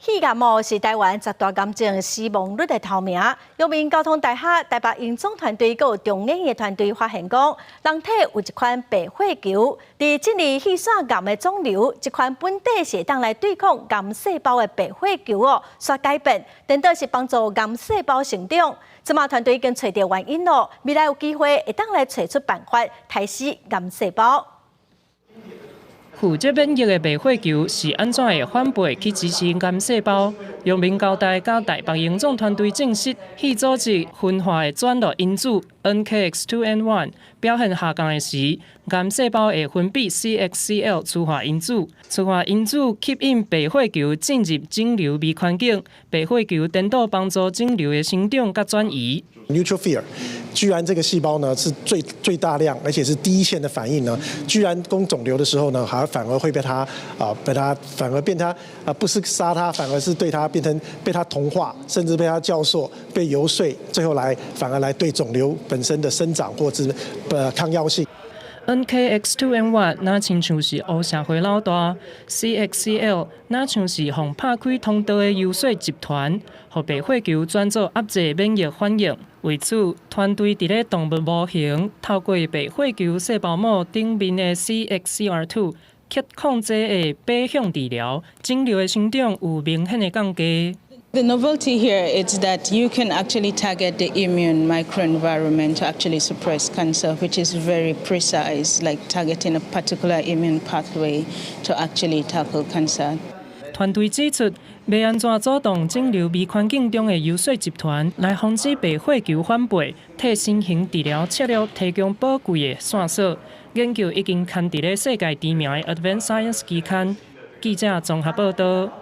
肺癌哦是台灣十大癌症死亡率的頭名。陽明交通大學台北榮總團隊閣有中研院團隊發現講，人體有一款白血球，佇進入肺腺癌的腫瘤，這款本底是會當來對抗癌細胞的白血球哦，煞改變，顛倒是幫助癌細胞成長。這馬團隊已經揣著原因囉，未來有機會會當來揣出辦法，刣死癌細胞。負責免疫的白血球是按怎會反背去支持癌細胞？陽明交大佮台北榮總團隊證實，肺組織分化的轉錄因子 NKX2-1 表現下降的時，癌細胞會分泌 CXCL 趨化因子，趨化因子吸引白血球進入腫瘤微環境，白血球顛倒幫助腫瘤的生長佮轉移。 Neutrophil，居然這個細胞呢是最最大量，而且是第一線的反應呢，居然攻腫瘤的時候呢，還反而會被它啊，被它反而變它啊，不是殺它，反而是對它變成被它同化，甚至被它教唆、被遊說，最後來反而來對腫瘤本身的生長或者抗藥性。 NKX2-1 若親像是黑社會老大，CXCL 若像是予拍開通道的遊說集團，予白血球轉做壓制免疫反應。為此，團隊佇咧動物模型透過白血球細胞膜頂面的 CXCR2 拮抗劑的靶向治療，腫瘤的生長有明顯的降低。 The novelty here is that you can actually target the immune microenvironment to actually suppress cancer, which is very precise, like targeting a particular immune pathway to actually tackle cancer. 團隊指出，欲按怎阻斷腫瘤微環境中的遊說集團，來防止白血球反背，替新型治療策略提供寶貴的線索。研究已經刊佇咧世界知名的《Advanced Science》期刊。記者綜合報道。